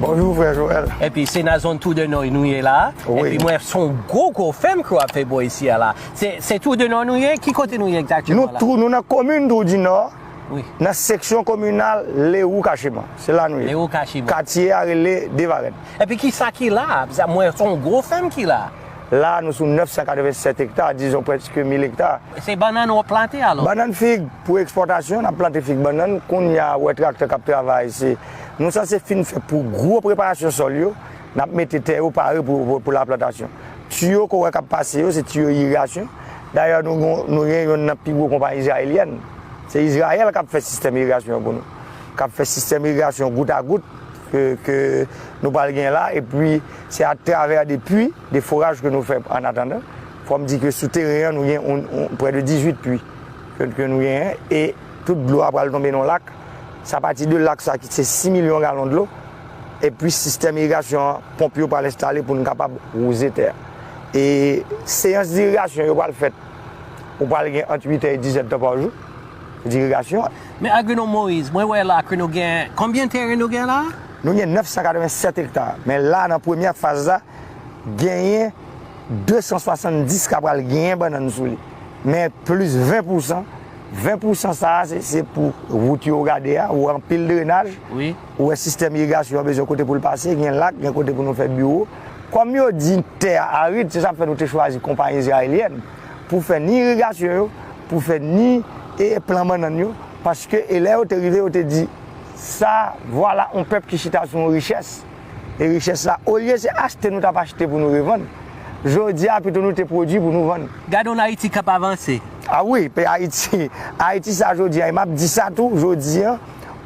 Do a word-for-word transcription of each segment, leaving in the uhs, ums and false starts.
Bonjou, frè Joel. Epi se nan zòn Trou de Nò nou ye la. Wi. Epi mwen, se yon gwo, gwo fèm ke w ap fè bò isi a la. Se, se Trou de Nò nou ye? Ki kote nou ye egzakteman la? Nou tou, nou nan komin Trou di Nò, wi, nan seksyon kominal Lewou Kacheman. Se la nou ye. Lewou Kacheman. Katye a rele Devarèn. Epi ki sa ki la? Sa, mwen, se yon gwo fèm ki la. La, nou sou nèf san katreven sèt ekta, dizon prèske mil ekta. Se bannann w ap plante alò? Bannann, fig pou ekspòtasyon, n ap plante fig, bannann. Kounye a, ou wè traktè k ap travay, se, nou sanse fin fè pou gwo preparasyon sòl yo, n ap mete tè yo pare pou, pou, pou laplantasyon. Tiyo ke w wè k ap pase yo, se tiyo irigasyon. Dayè, nou, nou, nou gen youn nan pi gwo konpayi izrayelyèn. Se Izrayèl k ap fè sistèm irigasyon an pou nou. K ap fè sistèm irigasyon gout a gout ke, ke nou pral gen la, epi se atravè de pui, de foraj ke nou fè an atandan. Fò m di ke sou teren an, nou gen on, on, prè de dizuit pui ke, ke nou genyen, e tout dlo a pral tonbe nan lak. Se apati de lak sa ki se sis milyon galon dlo, epi sistèm irigasyon an, ponp yo pral enstale pou n kapab wouze tè a. E seyans dirigasyon yo pral fèt. Ou pral gen ant uit è e diz è tan pa jou dirigasyon. Men Agwonòm Moïse, mwen wè la ke nou gen, konbyen teren nou gen la? Nou gen nèf san katreven sèt ekta. Men la, nan premyè faz la, genyen de san swasanndis ka pral genyen bannann sou li. Men plis ven pousan, ven pousan sa a, se, se pou wout yo w gade a, ou wè anpil drenaj, wi, ou wè sistèm irigasyon an bezwen kote pou l pase, gen lak, gen kote pou nou fè biwo. Kòm yo di tè a arid, se sa k fè nou te chwazi konpayi izrayelyèn pou fè ni irigasyon yo, pou fè ni, e, plan bannann yo, paske, e, lè yo te rive, yo te di, sa, vwala yon pèp ki chita sou yon richès. E richès la, olye se achte nou t ap achte pou nou revann, jodi a, pito nou te pwodui pou nou vann. Gade yon Ayiti k ap avanse. A wi, peyi Ayiti, Ayiti sa jodi a, e m ap di sa tou, jodi a,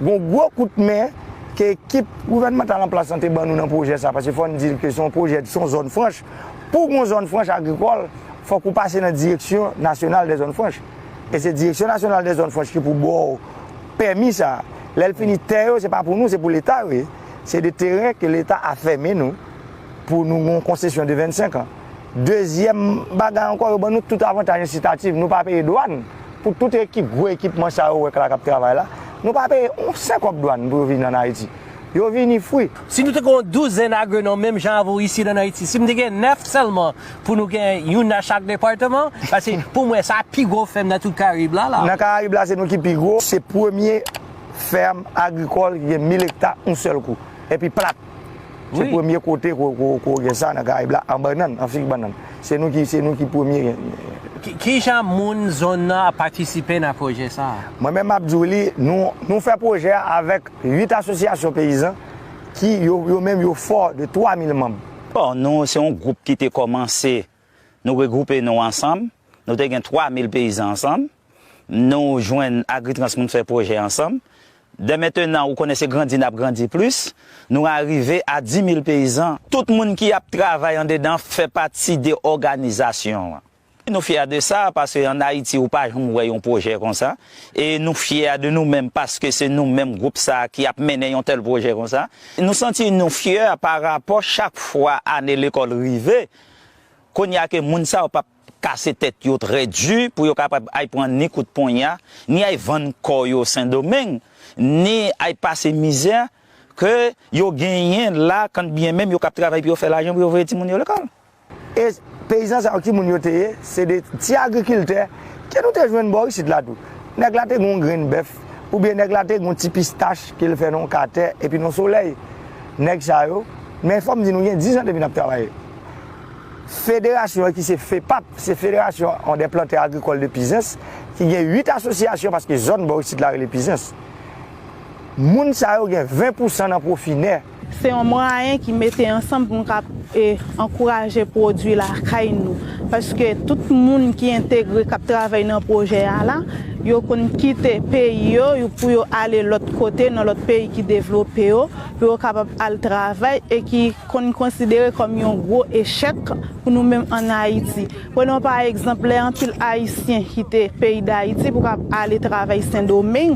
gon gwo kout men ke ekip gouvènmantal an plas lan te ban nou nan pwojè sa, paske fò n di ke se yon pwojè, se yon zòn franch. Pou gon zòn franch agrikòl, fòk ou pase nan Direksyon Nasyonal dè Zòn Franch. E se Direksyon Nasyonal dè Zòn Franch ki pou ba w pèmi sa a. Lè l fini, tè yo, se pa pou nou, se pou Leta yo ye. Se de teren ke Leta a fèmen nou pou nou gon konsesyon de vennsenk an. Dezyèm bagay ankò, yo ban nou tout avantaj ensitatif. Nou pa peye dwàn pou tout ekip, gwo ekipman sa yo w wè la k ap travay la. Nou pa peye yon sèl kòb dwàn pou yo vin ann Ayiti. Yo vini fri. Si nou te gen yon douzèn agwonòm menm jan avè w isi ann Ayiti, si m te gen nèf sèlman pou nou gen youn nan chak depatman, paske pou mwen sa pi gwo fèm nan tout Karayib la, la. Nan Karayib la, se nou ki pi gwo. Se premye fèm agrikòl ki gen mil ekta yon sèl kou. Epi plat. Se, wi, premye kote ko, ko, ko gen sa nan Karayib la, an bannann, an fig bannann. Se nou ki, se nou ki premye gen. Ki, ki jan moun zòn nan ap patisipe nan pwojè sa a? Mwen menm m ap di w li, nou, nou fè pwojè a avèk uit asosyasyon peyizan ki yo, yo menm yo fò de twa mil manm. Bon, nou se yon gwoup ki te kòmanse, nou regwoupe nou ansanm, nou te gen twa mil peyizan ansanm, nou jwenn Agritrans, moun fè pwojè ansanm. Dè mentenan, ou konnen se grandi n ap grandi plis, nou arive a dis mil peyizan. Tout moun ki ap travay andedan fè pati de òganizasyon an. Nou fyè de sa, paske ann Ayiti, ou pa janm wè yon pwojè konsa. E nou fyè de nou menm, paske se nou menm gwoup sa a ki ap mennen yon tèl pwojè konsa. Nou santi nou fyè pa rapò chak fwa ane lekòl rive, kounye a ke moun sa yo p ap kase tèt yo trè di pou yo kapab ay pran ni kout ponya, ni ay vann kò yo Sendomeng, ni ay pase mizè ke yo genyen la, kanbyen menm yo k ap travay pou yo fè lajan pou yo voye timoun yo lekòl. E peyizan sa yo, ki moun yo te ye? Se de ti agrikiltè ke nou te jwenn bò isit la tou. Nèg la te gen yon grenn bèf, oubyen nèg la te gen yon ti pistach ke l fè nan yon katè, epi nan solèy. Nèg sa yo, men fò m di nou, gen diz an depi n ap travay. Federasyon an ki se FEPAP, se Fédération des Planteurs Agricoles de Pizens, ki gen uit asosyasyon, paske zòn bò isit la rele Pizens. Moun sa yo gen ven pousan nan pwofi nè. Se yon mwayen ki mete ansanm pou n kab, e, ankouraje pwodui lakay nou. Paske tout moun ki entegre, k ap travay nan pwojè a la, yo konn kite peyi yo, yo, pou yo ale lòt kote, nan lòt peyi ki devlope yo, pou yo kapab al travay e ki konn konsidere kòm yon gwo echèk pou nou menm ann Ayiti. Prenons pa egzanp, lè anpil Ayisyen kite peyi Dayiti pou kab ale travay Sendomeng,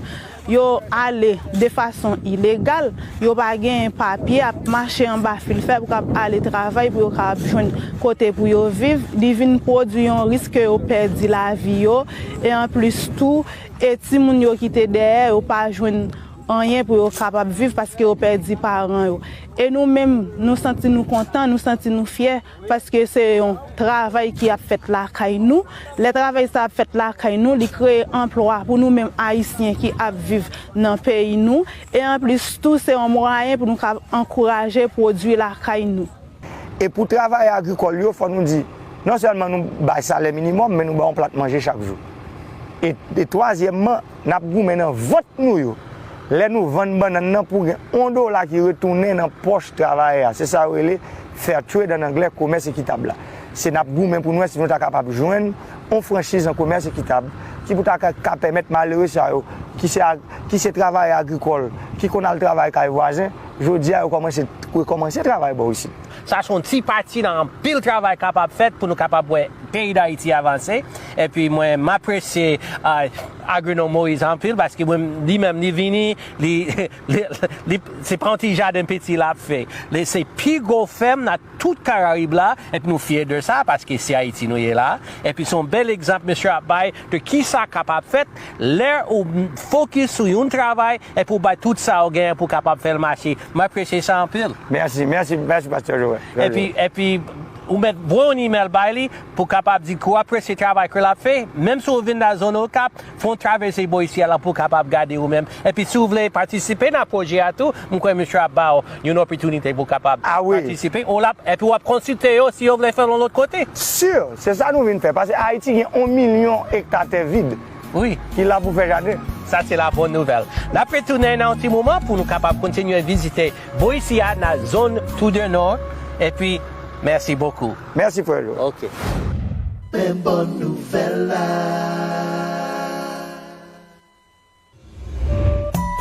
yo ale de fason ilegal, yo pa genyen papye, ap mache anba fil fè pou kab ale travay, pou yo kab jwenn kote pou yo viv, li vin pwodui yon risk ke yo pèdi lavi yo, e anplis tou, e timoun yo kite dèyè, yo pa jwenn, anyen pou yo kapab viv paske yo pèdi paran yo. E nou menm, nou santi nou kontan, nou santi nou fyè paske se yon travay ki ap fèt lakay nou. Lè travay sa ap fèt lakay nou, li kreye anplwa pou nou menm Ayisyen ki ap viv nan peyi nou. E anplis tou, se yon mwayen pou nou ka ankouraje pwodui lakay nou. E pou travayè agrikòl yo, fò nou di, non sèlman nou bay salè minimòm, men nou ba yon plat manje chak jou. E, e twazyèmman, n ap goumen nan vant nou yo. Lè nou vann bannann nan pou gen yon dola ki retounen nan pòch travayè a. Se sa yo rele fair trade ann anglè, komès ekitab la. Se n ap goumen pou n wè si nou ta kapab jwenn yon franchiz an komès ekitab ki pou ta ka, ka pèmèt malere sa yo, ki se ag-, ki se travayè agrikòl, ki konn al travay kay vwazen, jodi a yo kòmanse, rekòmanse travay bò isit. Sa se yon ti pati nan anpil travay kapab fèt pou nou kapab wè peyi Dayiti avanse. Epi mwen, m apresye, ah, agwonòm Moïse anpil, paske mwen, li menm, li vini, li, li, li, se pa yon ti jaden piti l ap fè. Li, se pi gwo fèm nan tout Karayib la, epi nou fyè de sa, paske se Ayiti nou ye la. Epi se yon bèl egzanp misye ap bay de kisa kapab fèt lè ou fokis sou yon travay epi w bay tout sa w genyen pou w kapab fè l mache. M apresye sa anpil. Mèsi, mèsi, mèsi, Pastè Joël. Epi, epi, ou mèt voye yon imèl bay li pou w kapab di ke w apresye travay ke l ap fè. Menm si w vin nan zòn Okap, fè yon travèse bò isi a la pou w kapab gade ou menm. Epi, si w vle patisipe nan pwojè a tou, m kwè misye ap ba w yon opòtinite pou w kapab patisipe. Ou la, epi w ap konsilte yo si yo vle fè l yon lòt kote. Si, se sa nou vin fè. Paske Ayiti gen yon milyon ekta tè vid. Wi. Ki la pou fè jaden. Sa se la bòn nouvèl. N ap retounen nan yon ti moman pou nou kapab kontinye vizite bò isi a nan zòn Tou de Nò. Epi, mèsi bokou. Mèsi, frè Joël. Ok. Men bòn nouvèl la.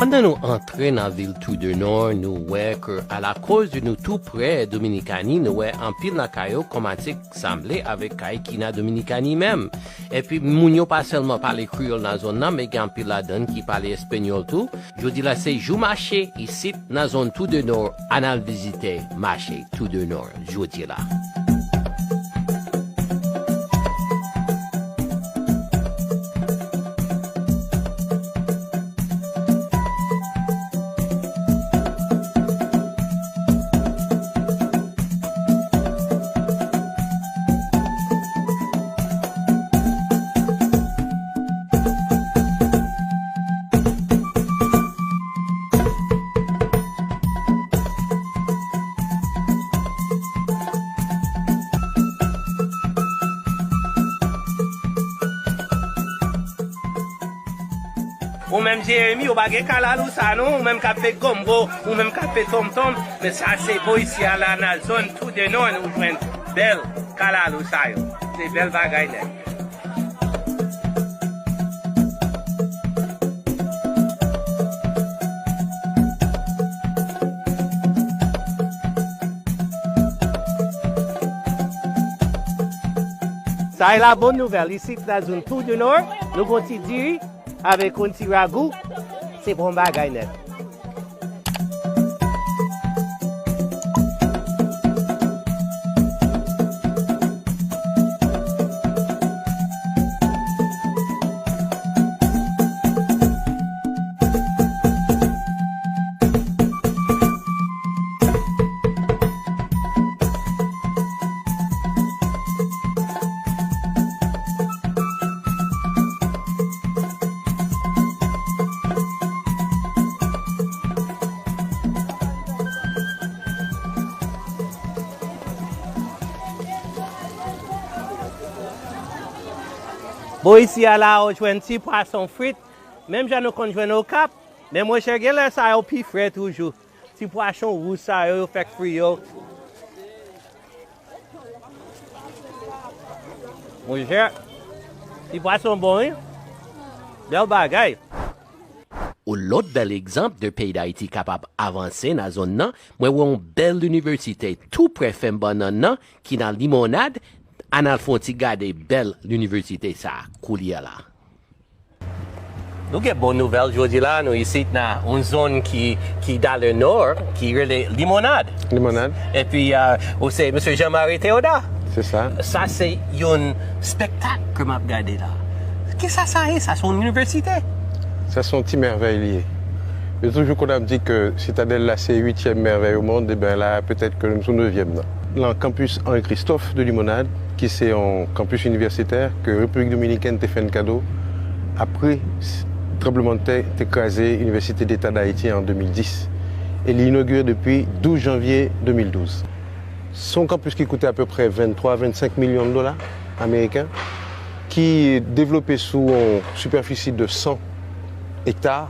Pandan nou antre nan vil Tou de Nò, nou wè ke alakoz nou tou prè Dominikani, nou wè anpil nan kay yo kòmanse sanble avèk kay ki nan Dominikani menm. Epi moun yo pa sèlman pale kreyòl nan zòn nan, men gen anpil ladan n ki pale espanyòl tou. Jodi la se jou mache isit nan zòn Tou de Nò, ann al vizite mache Tou de Nò jodi la. Ou menm Jeremi, ou pa gen kalalou sa non, ou menm k ap fè gonbo, ou menm k ap fè tonmtonm, men sa se bò isi a la nan zòn Tou de Nò nou jwenn bèl kalalou sa yo. Se bèl bagay nèt. Sa e la bòn nouvèl. Isit nan zòn Tou de Nò, nou gon ti diri avèk yon ti ragou. Se bon bagay nèt. Bò isi a la, ou jwenn ti pwason frit, menm jan nou konn jwenn Okap, men monchè, genlè sa yo pi fre toujou. Ti pwason wouj sa yo, yo fèk fri yo. Monchè, ti pwason bon, wi. Bèl bagay. Yon lòt bèl egzanp de peyi Dayiti kapab avanse nan zòn nan, mwen wè yon bèl linivèsite tou prè fèm bannann nan ki nan Limonad. Ann al fè yon ti gade bèl linivèsite sa a koulye a la. Nou gen bon nouvèl jodi la, nou isit nan yon zòn ki, ki dan le nò, ki rele Limonad. Limonad. Epi, euh, ou se Mesye Jean Marie Théodat. Se sa. Sa se yon spektak ke m ap gade la. Kisa sa ye? Sa se yon inivèsite? Sa se yon ti mèvèy li ye. Yo toujou konn ap di ke Sitadèl la se uityèm mèvèy o mond, e ben la, petèt ke nou sou nevyèm nan. Nan kanpis Henri Christophe de Limonad, ki se yon kanpis inivèsitè ke Repiblik Dominikèn te fè n kado apre s-, tranblemanntè te kraze Inivèsite Deta d Ayiti an de mil dis. E li inogire depi douz janvye de mil douz. Se yon kanpis ki koute apeprè venntwa, vennsenk milyon dola ameriken, ki devlope sou yon sipèfisi de san ekta,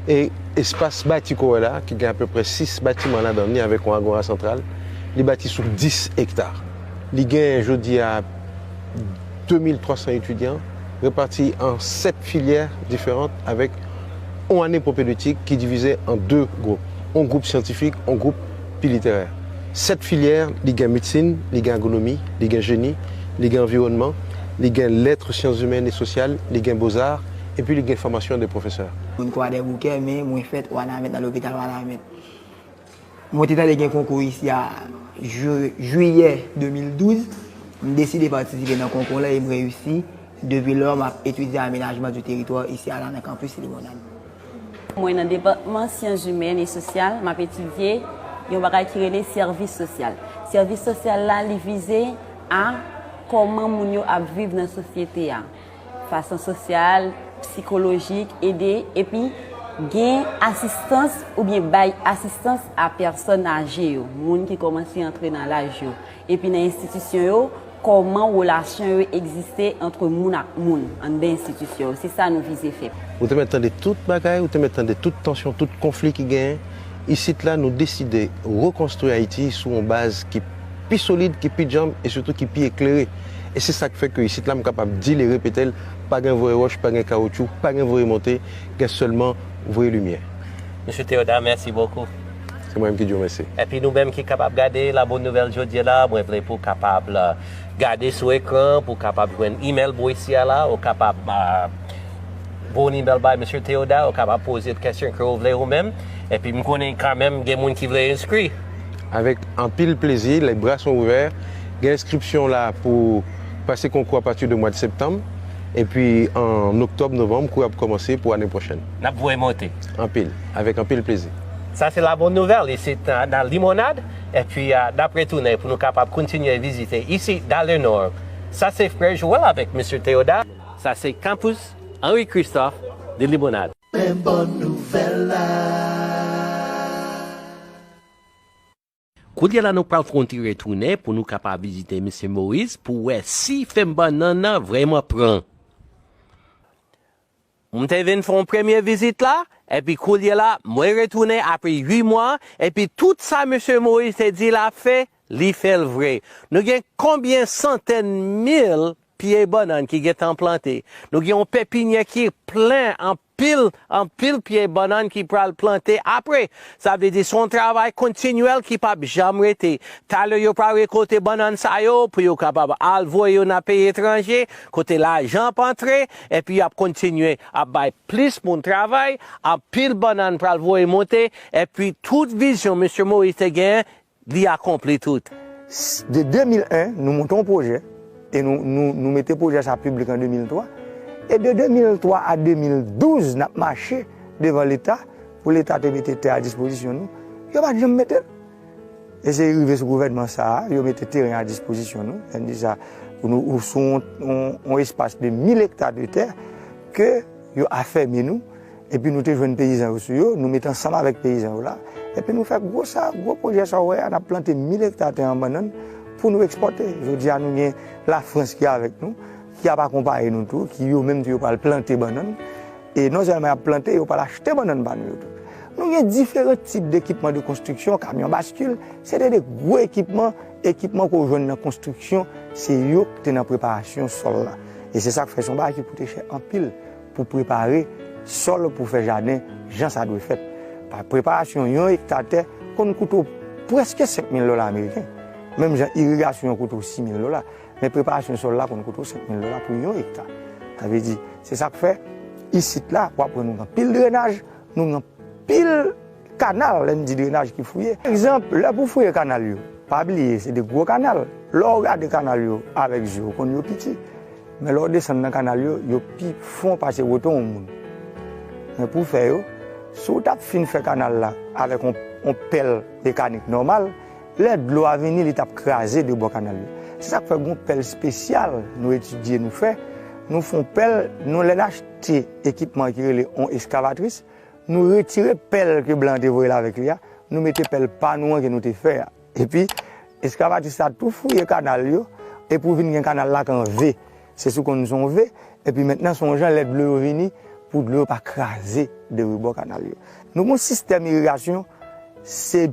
e espas bati ke w wè la, ki gen apeprè sis batiman ladan li avèk yon agora santral, li bati sou dis ekta. Li gen jodi a de mil twa san etidyan, repati an sèt filyè diferan avèk yon ane pwopedeutik ki divize an de gwoup, yon gwoup syantifik, yon gwoup pi literè. Sèt filyè, li gen medsin, li gen agronomi, li gen jeni, li gen anviwònman, li gen lèt, syans imèn e sosyal, li gen bozar, epi li gen fòmasyon de pwofesè. Mwen Kwadèboukè, men mwen fèt Wanament, nan lopital Wanament. Mwen te tande gen konkou isi a ju-, jiyè de mil douz. M deside patisipe nan konkou la e m reyisi. Depi lò, m ap etidye amenajman di teritwa isi a la nan kanpis Limonad. Mwen nan depatman syans imèn e sosyal, m ap etidye yon bagay ki rele sèvis sosyal. Sèvis sosyal la, li vize a kòman moun yo ap viv nan sosyete a. Fason sosyal, sikolojik, ede, epi gen asistans oubyen bay asistans a pèsòn aje yo, moun ki kòmanse antre nan laj yo. Epi nan enstitisyon yo, kòman relasyon yo egziste ant moun ak moun anndan enstitisyon yo. Se sa nou vize fè. Ou te mèt tande tout bagay, ou te mèt tande tout tansyon, tout konfli ki genyen. Isit la, nou deside rekonstwi Ayiti sou yon baz ki pi solid, ki pi djanm e sitou ki pi eklere. E se sa k fè ke isit la, m kapab di l e repete l, pa gen voye wòch, pa gen kawoutchou, pa gen voye monte, gen sèlman voye limyè. Mesye Théodat, mèsi bokou. Se mwen menm ki di w mèsi. Epi nou menm ki kapab gade La Bonne Nouvelle jodi a la, mwen vle pou w kapab, euh, gade sou ekran, pou w kapab jwenn email Boysia la, ou kapab, euh, voye yon email bay Mesye Théodat, ou kapab poze l kesyon ke w vle ou menm. Epi m konnen kanmenm gen moun ki vle enskri. Avèk anpil plezi, les bras sont ouverts. Gen enskripsyon la pou pase konkou apati de mwa de septanm. Epi an oktòb, novanm, kou ap kòmanse pou ane pwochèn. N ap voye monte. Anpil, avèk anpil plezi. Sa se La Bonne Nouvelle, isit nan, nan Limonad. Epi, a, n ap retounen pou nou kapab kontinye vizite isi, dans le Nord. Sa se frè Joël avèk Mesye Théodat. Sa se kanpis Henri Christophe de Limonad. Men bòn nouvèl la. Koulye a la, nou pral fè yon ti retounen pou nou kapab vizite Mesye Moïse pou wè si fèm bannann nan vrèman pran. M te vin fè yon premye vizit la, epi koulye a la, mwen retounen apre uit mwa, epi tout sa Mesye Moïse te di l ap fè, li fè l vre. Nou gen konbyen santèn mil pye bannann ki gentan plante. Nou gen yon pepinyè ki plen anpil, anpil pye bannann ki pral plante apre. Sa vle di se yon travay kontinyèl ki p ap janm rete. Talè yo pral rekòlte bannann sa yo pou yo kapab al voye yo nan peyi etranje, kote lajan ap antre, epi y ap kontinye ap bay plis moun travay, anpil bannann pral voye monte, epi tout vizyon Mesye Moïse te genyen, li akonpli tout. S-, de de mil en, nou monte yon pwojè, e nou, nou, nou mete pwojè sa piblik an de mil twa. E de de mil twa a de mil douz, n ap mache devan Leta, pou Leta te mete tè a dispozisyon nou. Yo pa t janm mete l. E se rive sou gouvènman sa a, yo mete teren a dispozisyon nou. Sa vle di sa, pou nou, ou sou yon, yon, yon espas de mil ekta de tè ke yo afèmi nou. Epi nou te jwenn peyizan yo sou yo, nou met ansanm avèk peyizan yo la. Epi nou fè gwo sa, gwo pwojè sa w wè a, n ap plante mil ekta tè an bannann pou nou ekspòte. Jodi a, nou gen Lafrans ki avèk nou, ki ap akonpaye nou tou, ki yo menm tou yo pral plante bannann. E non sèlman y ap plante, yo pral achte bannann pa nou yo tou. Nou gen diferan tip dekipman de konstriksyon, kamyon baskil, se te de gwo ekipman, ekipman ke w jwenn nan konstriksyon, se yo ki te nan preparasyon sòl la. E se sa k fè se yon bagay ki koute chè anpil pou prepare sòl pou fè jaden jan sa dwe fèt. Pa, preparasyon yon ekta tè konn koute w prèske senk mil dola ameriken. Menm jan irigasyon an koute w sis mil dola. Men preparasyon sòl la konn koute w senk mil dola pou yon ekta. Sa vle di, se sa k fè, isit la, w ap wè nou gen anpil drenaj, nou gen anpil kanal, lè m di drenaj ki fouye. Egzanp, lè pou fouye kanal yo, pa bliye, se de gwo kanal. Lè w gade kanal yo avèk je w, w konn yo piti. Men lè w desann nan kanal yo, yo pi fon pase wote yon moun. Men pou fè yo, Si w t ap fin fè kanal la avèk yon, yon pèl mekanik nòmal, lè dlo a vini, li t ap kraze de bò kanal yo. Se sa k fè gen yon pèl espesyal nou etidye, nou fè. Nou fè yon pèl, nou, lè n achte ekipman ki rele yon eskavatris, nou retire pèl ke blan an te voye l avèk li a, nou mete pèl pa nou an ke nou te fè a. Epi, eskavatris la tou fouye kanal yo, epi w vin gen kanal la k an V. Se sou konn se yon V, epi mentnan se yon jan lè dlo yo vini, pou dlo yo pa kraze de rebò kanal yo. Nou gen yon sistèm irigasyon, se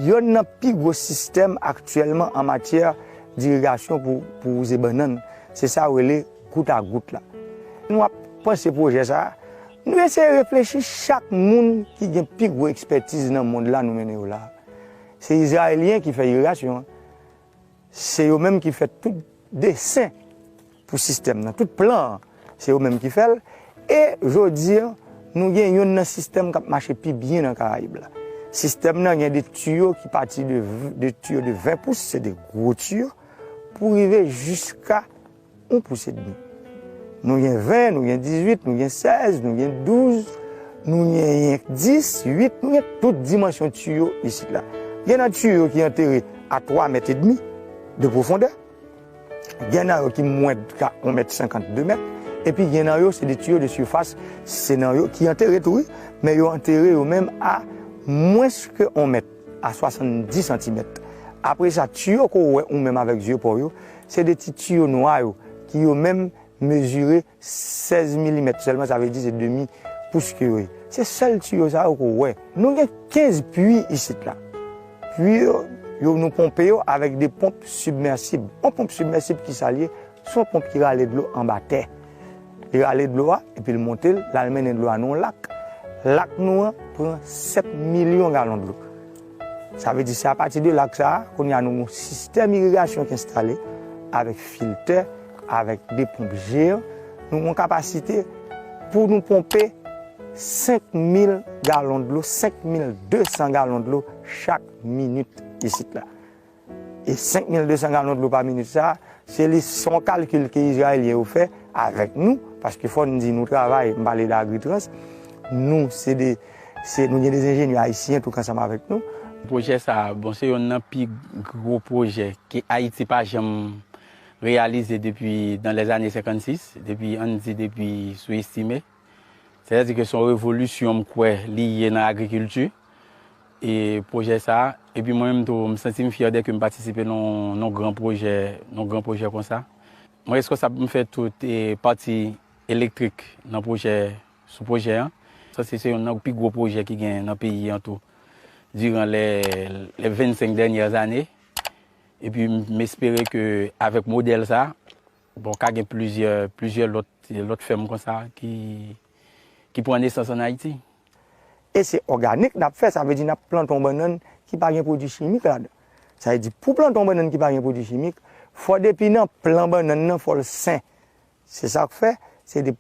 yonn nan pi gwo sistèm aktyèlman an matyè dirigasyon pou, pou wouze bannann. Se sa yo rele gout a gout la. Nou ap panse pwojè sa a, nou eseye reflechi chak moun ki gen pi gwo ekspètiz nan mond la nou mennen yo la. Se Izrayelyen ki fè irigasyon an. Se yo menm ki fè tout desen pou sistèm nan, tout plan an, se yo menm ki fè l. E jodi a, nou gen youn nan sistèm k ap mache pi byen nan Karayib la. Sistèm nan gen de tiyo ki pati de, de tiyo de ven pous, se de gwo tiyo, pou rive jiska yon pous edmi. Nou gen ven, nou gen dizuit, nou gen sèz, nou gen douz, nou gen yenk dis, uit, nou gen tout dimansyon tiyo isit la. Gen nan tiyo ki antere a twa mèt edmi de pwofondè, gen nan yo ki mwens ka yon mèt senkant, de mèt, epi gen nan yo se de tiyo de sifas, se nan yo ki antere tou, wi, men yo antere yo menm a mwens ke yon mèt, a swasanndis santimèt. Apre sa, tiyo ke w wè ou menm avèk zye pa w yo, se de ti tiyo nwa yo, ki yo menm mezire sèz milimèt sèlman, sa vle di se demi pous ke yo ye. Se sèl tiyo sa yo ke w wè. Nou gen kenz pui isit la. Pui yo, yo nou ponpe yo avèk de ponp sibmèsib. Yon ponp sibmèsib ki sa l ye? Se yon ponp ki rale dlo anba tè. Li rale dlo a, epi l monte l, l al mennen dlo a nan yon lak. Lak nou an pran sèt milyon galon dlo. Sa vle di se apati de lak sa a, kounye a nou gen yon sistèm irigasyon ki enstale avèk filtè, avèk de ponp jeyan. Nou gen yon kapasite pou nou ponpe senk mil galon dlo, senk mil de san galon dlo chak minit isit la. E senk mil de san galon dlo pa minit sa a, se li, se yon kalkil ke Izrayelyen yo fè avèk nou, paske fò n di nou travay, m pale de Agritrans, nou se de, se, nou gen de enjenyè ayisyen tou ansanm avèk nou. Pwojè sa a, bon, se youn nan pi gwo pwojè ke Ayiti pa janm reyalize depi dans les années senkannsis, depi, ann di, depi sou Estime. Sètadi ke se yon revolisyon m kwè li ye nan agrikilti. E pwojè sa a, epi mwen menm tou, m santi m fyè dè ke m patisipe nan, nan gran pwojè, nan gran pwojè konsa. Mwen reskonsab pou m fè tout, e, pati elektrik nan pwojè, sou pwojè an. Sa se, se youn nan pi gwo pwojè ki gen nan peyi an tou, diran lè, lè vennsenk dènyè ane. Epi m, m espere ke avèk modèl sa, bon, ka gen plizyè, plizyè lòt, lòt fèm konsa ki, ki pran nesans ann Ayiti. E se òganik n ap fè, sa vle di n ap plante yon bannann ki pa gen pwodui chimik ladan. Sa vle di, pou plante yon bannann ki pa gen pwodui chimik, fò depi nan plan bannann nan, fò l sen. Se sa k fè, se de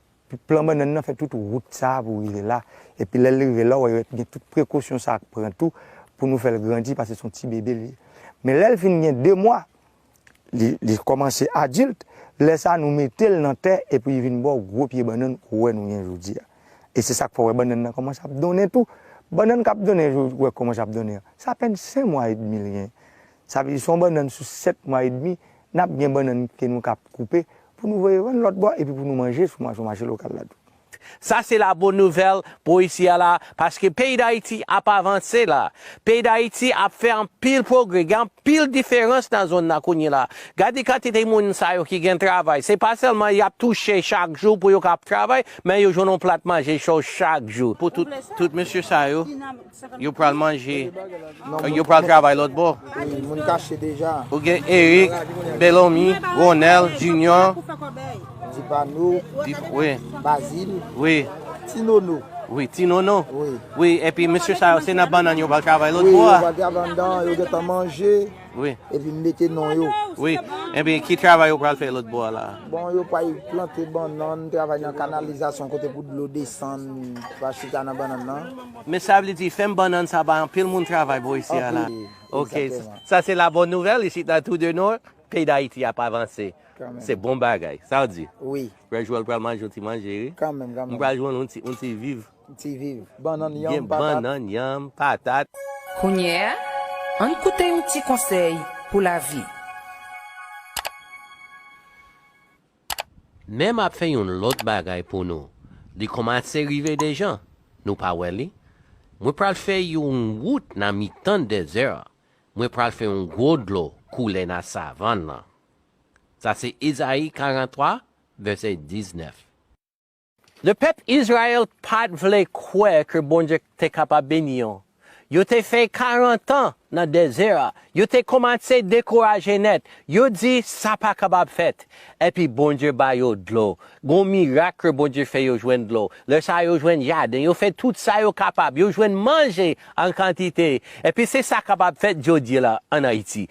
plan bannann nan fè tout wout sa a pou rive la. Epi lè l rive la, w wè gen tout prekosyon sa a k pran tou pou nou fè l grandi, paske se yon ti bebe li ye. Men lè l fin gen de mwa, li, li kòmanse adilt, lè sa a nou mete l nan tè epi li vin ba w gwo pye bannann ou wè nou gen jodi a. E se sa k fè w wè bannann nan kòmanse ap donnen tou. Bannann k ap donnen, ou wè kòmanse ap donnen an, se apèn senk mwa edmi l gen. Sa vle di, se yon bannann sou sèt mwa edmi, n ap gen bannann ke nou ka koupe pou nou voye vann lòt bò epi pou nou manje sou ma-, sou mache lokal la tou. Sa se la bòn nouvèl pou isi a la, paske peyi Dayiti ap avanse la. Peyi Dayiti ap fè anpil pwogrè, gen anpil diferans nan zòn nan kounye la. Gade kantite moun sa yo ki gen travay. Se pa sèlman y ap touche chak jou pou yo ka ap travay, men yo jwenn yon plat manje cho chak jou. Pou tout, tout mesye sa yo, yo pral manje, yo pral travay lòt bò. Wi, moun kache deja. Ou gen Eric, Belomi, Ronel, Junior. Dipano, Dip-, wi. Bazil, wi. Ti Nono. Wi, Ti Nono. Wi. Wi, epi mesye sa yo, se nan bannann yo pral travay lòt bò a. Wi, yo pral travay anndan, yo gentan manje. Wi. Epi m mete non yo. Wi, epi ki travay yo pral fè lòt bò a la? Bon, yo pral plante bannann, travay nan kanalizasyon kote pou dlo desann, pa chita nan bannann nan. Men sa vle di, fèm bannann sa bay anpil moun travay bò isi a la. Anpil, egzakteman. Ok, sa se la bòn nouvèl, isit nan Trou de Nord, peyi Dayiti ap avanse. Kanmenm. Se bon bagay, sa w di? Wi. Frè Joel pral manje yon ti manje, wi. Kanmenm, kanmenm. M pral jwenn yon ti, yon ti viv. Ti viv. Bannann, yanm, patat. Gen bannann, yanm, patat. Kounye a, ann koute yon ti konsèy pou lavi. Men m ap fè yon lòt bagay pou nou. Li kòmanse rive deja. Nou pa wè li? Mwen pral fè yon wout nan mitan dezè a. Mwen pral fè yon gwo dlo koule nan savann nan. Sa se Ezayi karant twa, vèsè diznèf. Lepèp Izrayèl pa t vle kwè ke Bondye te kapab beni yo. Yo te fè karant an nan dezè a. Yo te kòmanse dekouraje nèt. Yo di, "Sa pa kapab fèt." Epi Bondye ba yo dlo. Gon mirak ke Bondye fè yo jwenn dlo. Lè sa a, yo jwenn jaden. Yo fè tout sa yo kapab. Yo jwenn manje an kantite. Epi se sa kapab fèt jodi la ann Ayiti.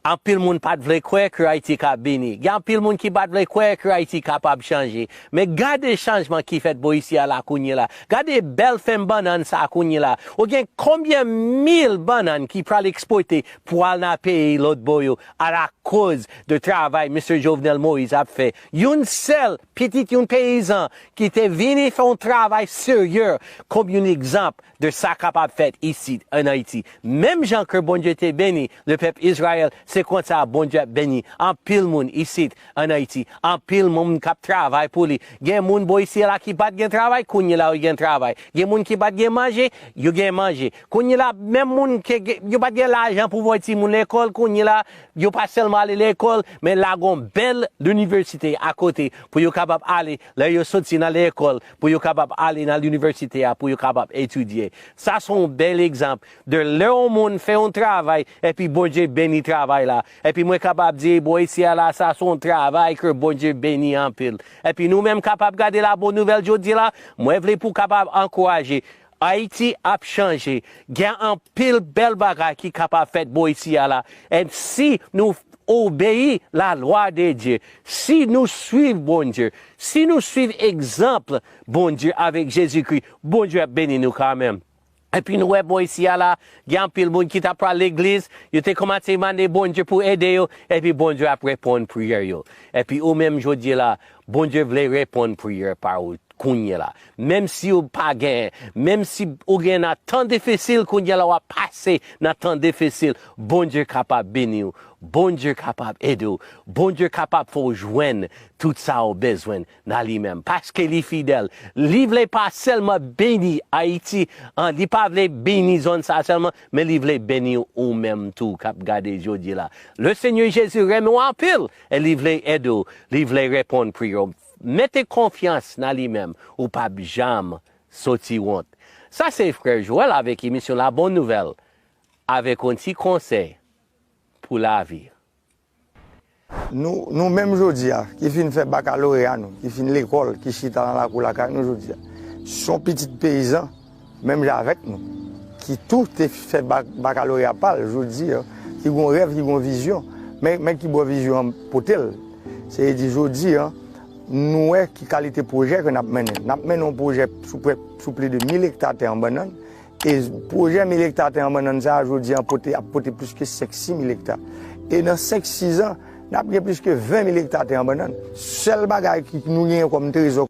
Anpil moun pa t vle kwè ke Ayiti ka beni. Gen anpil moun ki pa t vle kwè ke Ayiti kapab chanje. Men gade chanjman ki fèt bò isi a la kounye la. Gade bèl fèm bannann sa a kounye la. Ou gen konbyen mil bannann ki pral ekspòte pou al nan peyi lòt bò yo alakoz de travay Mesye Jovenel Moïse ap fè? Youn sèl pitit yon peyizan ki te vini fè yon travay serye kòm yon egzanp de sa kapab fèt isit ann Ayiti. Menm jan ke Bondye te beni lepèp Izrayèl, se konsa Bondye ap beni anpil moun isit ann Ayiti. Anpil moun k ap travay pou li. Gen moun bò isi a la ki pa t gen travay, kounye la yo gen travay. Gen moun ki pa t gen manje, yo gen manje. Kounye la, menm moun ke gen- yo pa t gen lajan pou voye timoun lekòl, kounye la, yo pa sèlman ale lekòl, men la gon bèl linivèsite akote pou yo kapab ale lè yo soti nan lekòl, pou yo kapab ale nan linivèsite a, pou yo kapab etidye. Sa se yon bèl egzanp de lè yon moun fè yon travay, epi Bondye beni travay la. Epi mwen kapab di, bò isi a la, sa se yon travay ke Bondye beni anpil. Epi nou menm kapab gade la bon nouvèl jodi la, mwen vle pou kapab ankouraje. Ayiti ap chanje. Gen anpil bèl bagay ki kapab fèt bò isi a la. E si nou obeyi lalwa de Dye, si nou swiv Bondye, si nou swiv egzanp Bondye avèk Jezikri, Bondye ap beni nou kanmenm. Epi nou wè bò isi a la, gen anpil moun ki ta pral legliz, yo te kòmanse mande Bondye pou ede yo, epi Bondye ap reponn priyè yo. Epi ou menm jodi la, Bondye vle reponn priyè pa ou kounye la. Menm si ou pa gen, menm si ou gen nan tan difisil kounye la, w ap pase nan tan difisil, Bondye kapab beni w. Bondye kapab ede w. Bondye kapab fè w jwenn tout sa w bezwen nan li menm. Paske li fidèl. Li vle pa sèlman beni Ayiti, an, li pa vle beni zòn sa sèlman, men li vle beni w ou menm tou k ap gade jodi la. Le Senyè Jezi renmen w anpil e li vle ede w, li vle reponn priyè w. Mete konfyans nan li menm, ou p ap janm soti wont. Sa se frè Joel avèk emisyon La Bonne Nouvelle, avèk yon ti konsèy pou lavi. Nou, nou menm jodi a, ki fin fè bakaloreya nou, ki fin lekòl, ki chita nan lakou lakay nou jodi a, se yon pitit peyizan, menm jan avèk nou, ki tou te fè bak, bakaloreya pa l jodi a, ki gon rèv, ki gon vizyon. Men, men ki bò vizyon an pote l. Se di jodi a, nou wè ki kalite pwojè ke n ap mennen. N ap mennen yon pwojè sou, prè, sou plis de mil ekta tè an bannann. E pwojè mil ekta tè an bannann sa a, jodi a, pote, ap pote plis ke senk, sis mil ekta. E nan senk, sis an, n ap gen plis ke ven mil ekta tè an bannann. Sèl bagay ki nou genyen kòm trezò